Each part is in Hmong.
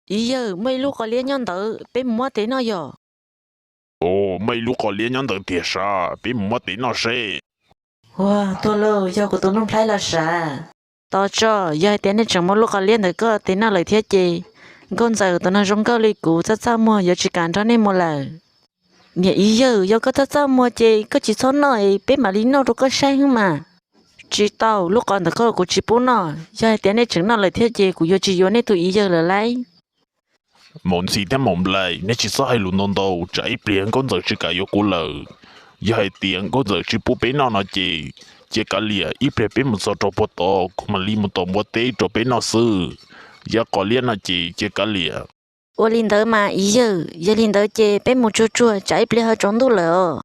Ib yawg, muaj ib lub qos liab nyob ntawd, peb mus muab tev noj yom. Muaj ib lub qos liab nyob ntawd tiag sav, peb mus muab tev noj seb. Ua, tuag lauj, yog kuv tus Nuj Nplhaib los sav. Tos tso, yog hais tias nej tseem muab lub qos liab ntawd koj tev noj lawm thiab ces, nkauj ntxawm tus no zoo nkauj li kuv txaj txaj muag yuav tsis kam nrog nej mus lawm. Niam Ib Yawg, yog koj txaj txaj muag ces koj tsis txhob noj es peb mam li noj rau koj saib xwb mas. Tsis tau, lub qos ntawd koj kuv tsis pub noj, yog hais tias nej tseem noj lawm thiab ces kuv yuav tsis yuav nej tus Ib Yawg lawm lauj. Maum Ntxhi thiab Maum Nplaim, nej tsis txhob hais lus ntau ntau, tsam ib pliag nkauj ntxawm tsis kam yuav kuv lawm. Yog hais tias nkauj ntxawm tsis pub peb noj no ces, cia kav liam, ib pliag peb mus txog rau puag tod kuv mam li mus tom npua teb rau peb noj xwb. Yog qos liab no ces cia kav liam. Ua li ntawd mas Ib Yawg, yog li ntawd ces peb mus tsuag tsuag, tsam ib pliag ho tsaus ntuj lawm os.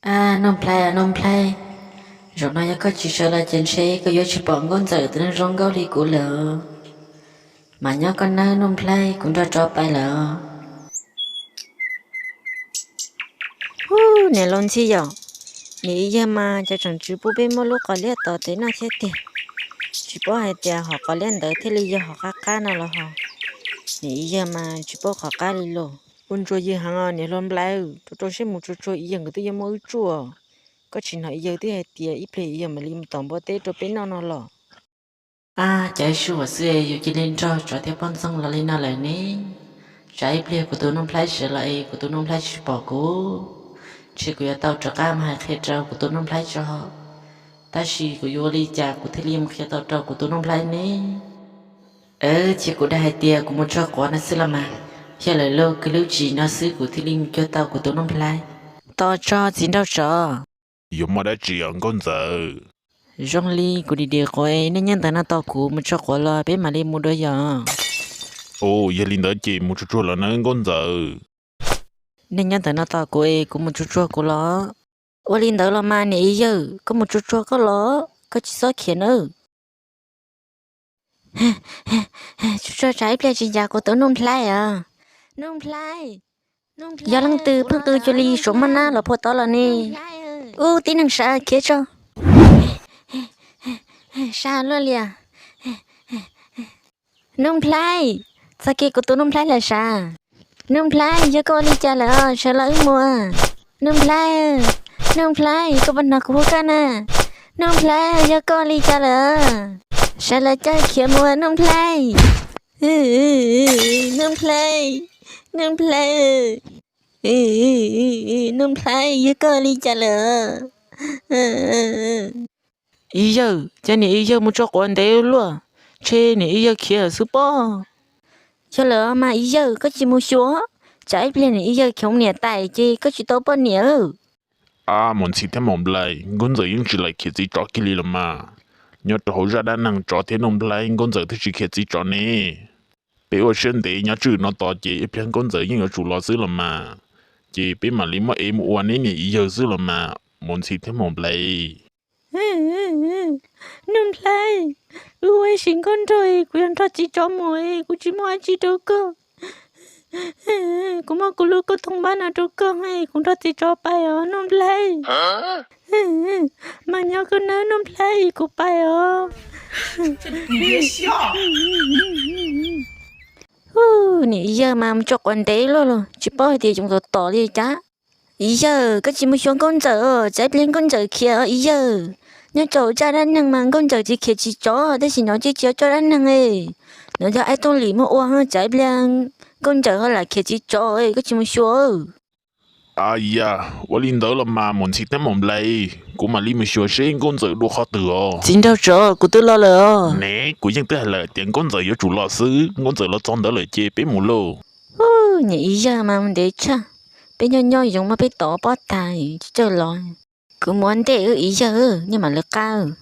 A, Nuj Nplhaib, Nuj Nplhaib, zaum no yog koj tsis sawv los ces ntshe koj yuav tsis pom nkauj ntxawm tus neeg zoo nkauj li kuv lawm. Mas nyob koj nawb Nuj Nplhaib, kuv nrog tsov pais lawm. Ub, niam laus Ntxhi yom, niam Ib Yawg mas cas tseem tsis pub peb muab lub qos liab tod tev noj thiab tiag. Tsis paub hais tias hom qos liab ntawd thiaj li yog hom qab qab no los ho. Niam Ib Yawg mas tsis paub qhov qab li los. Ua ntsuag ywg heev os niam hluas Nplaim, rau rau siab mus tsuag tsuag, Ib Yawg nkawd twb yuav muab wb tsuaj. Koj tsis hnov Ib Yawg twb hais tias ib pliag Ib Yawg mam li mus tom npua teb rau peb noj no los? A, cas ib sij huam xwb yus cia li nrog tsov thiab poj ntxoog los li no lawm ne? Tsam ib pliag kuv tus Nuj Nplhaib sawv los es kuv tus Nuj Nplhaib tsis pom kuv, ntshe kuv yuav tau rov qab mus hais qhia rau kuv tus Nuj Nplhaib tso. Tab sis kuv yuav ua li cas kuv thiaj li mus qhia tau rau kuv tus Nuj Nplhaib ne? Cia kuv dag hais tias kuv mus tso quav no xwb los mas, yog lawm lauj, kwv lub tsis no xwb kuv thiaj li mus cuag tau kuv tus Nuj Nplhaib. Tos tso txiv nraug tsov. Yuav muaj dab tsi os nkauj ntxawm? Zoo li kuv dim dim quav, nej nyob ntawm no tos kuv mus tso quav los peb mam li mus dua yom. Ua, yog li ntawd ces mus tsuag tsuag los nawb nkauj ntxawm. Nej nyob ntawm no tos kuv es kuv mus tsuag tsuag kuv los. Ua li ntawd los mas niam Ib Yawg, koj mus tsuag tsuag koj los, koj tsis txhob khiav nawb. Tsuag tsuag tsam ib pliag tsis ncav kuv tus Nuj Nplhaib os. Nuj Nplhaib, yog leej twg pheej qw cuag li suav maj nab los puag tod los ne? Ub, tib neeg sav khiav tso. Sav luaj li. Nuj Nplhaib, txog kiag kuv tus Nuj Nplhaib lawm sav. Nuj Nplhaib, yog koj ua li cas lawm os, sawv los wb mus. Nuj Nplhaib, Nuj Nplhaib, koj puas hnov kuv hu koj na? Nuj Nplhaib, yog koj ua li cas lawm? Sawv los coj khiav mus Nuj Nplhaib. Nuj Nplhaib, Nuj Nplhaib, Nuj Nplhaib, yog koj ua li cas lawm? Ib Yawg, cas niam Ib Yawg mus tso quav ntev luaj, ntshe niam Ib Yawg khiav xwb pob. Yog lawm mas Ib Yawg, koj tsis mus xyuas, tsam ib pliag niam Ib Yawg khiav mus niam tais ces koj tsis tau poj niam. A, Maum Ntxhi thiab Maum Nplaim, nkauj ntxawm yeej tsis lam khiav txiv tsov kiag li los mas. Nyob rau hauv zaj dab neeg tsov thiab Nuj Nplhaib nkauj ntxawm thiaj tsis khiav txiv tsov ne. Peb ua siab ntev nyob tswj no tos ces ib pliag nkauj ntxawm yeej yuav tsum los xwb los mas. Ces peb mam li muab ev mus ua neb niam Ib Yawg xwb los mas, Maum Ntxhi thiab Maum Nplaim. Nuj Nplhaib, wb ua ib sim nkauj nraug, kuv yuav nrog txiv tsov mus, kuv tsis muaj dab tsi rau koj. Kuv muab kuv lub koj thooj npab no rau koj, kuv nrog txiv tsov pais os Nuj Nplhaib. Mas nyob koj nawb Nuj Nplhaib, kuv pais os. Niam Ib Yawg mas mus tso quav ntev luaj los tsis paub hais tias yoov tom tom li cas. Ib Yawg, koj tsis mus xyuas nkauj ntxawm, tsam ib pliag nkauj ntxawm khiav os Ib Yawg. Nyob rau zaj dab neeg mas nkauj ntxawm tsis khiav txiv tsov, tab sis nov tsis txhob coj dab neeg e. Nov yog aib tooj lim muab ua, tsam ib pliag nkauj ntxawm ho lam khiav txiv tsov, koj tsis mus xyuas. Aya, ua li ntawd los mas Maum Ntxhi thiab Maum Nplaim, kuv mam li mus xyuas seb nkauj ntxawm dua qhov twg os. Txiv nraug tsov, kuv twb los lawm os. Ne, kuv yeej twb hais lawm tias nkauj ntxawm yuav tsum los xwb, nkauj ntxawm los txog ntawd lawm ces peb mus lauj. Niam Ib Yawg mas mus ntev tshaj, peb nyob nyob yoov muab peb tom pob tag tsis coj los. Kuv mus ua ntej wb Ib Yawg, nej mam lawv qab.